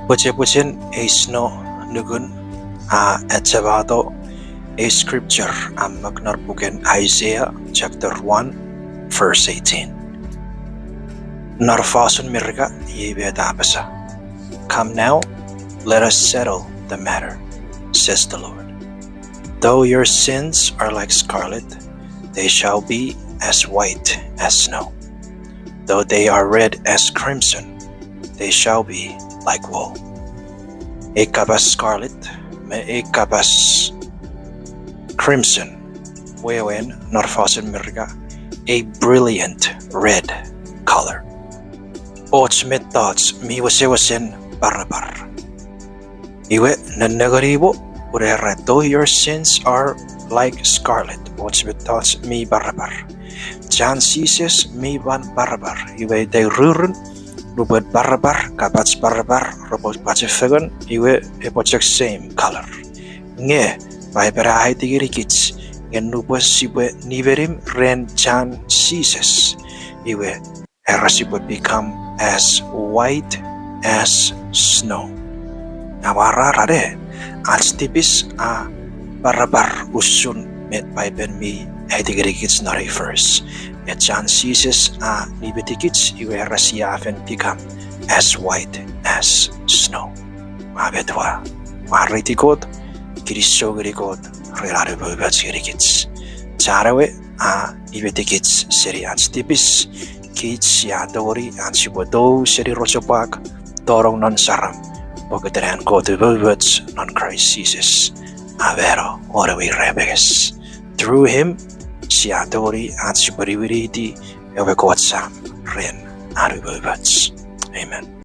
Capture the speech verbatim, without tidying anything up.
Pwechepwechen ei snow nukun a achemato ei scripture a mak non puken Isaiah chapter one, verse eighteen. Non fosun Merika iei met a apasa: Come now, let us settle the matter, says the Lord. Though your sins are like scarlet, they shall be as white as snow. Though they are red as crimson, they shall be like wool. Ei kapas scarlet me ei kapas crimson, wewen non fosun Merika, a brilliant red color. Och mettoch mi wesewesen parapar. Iwe, nennengeni mo, pun era, though your sins are like scarlet, och mettoch mi parapar. Chan Jises mi pwan parapar. Iwe ita rurun, nupwen parapar, kapach parapar repwe pachefengen, iwe epwe chok same color. Nge Paipen a aiti ngenikich, nge nupwen sipwe nimenim ren chan Jises, iwe era sipwe become as white as snow. Amwarar are, ach tipis a parapar usun met Paipen mi aiti ngenikich non ei verse. Nge chan Jises a nimetikich, iwe era sia fen become as white as snow. Ua met ua, ua mwareiti Kot, kinisou ngeni Kot ren an umoumoch ngenikich. Chan ewe a nimetikich seni ach tipis, kich sia tongeni ach sipwe tou seni rochopwak, tonong non saram, pokiten an Kot umoumoch non Kraist Jises a mano won ewe irapenges. Through him, sia tongeni ach sipwe niwiniti ewe Kot Sam ren an umoumoch. Amen.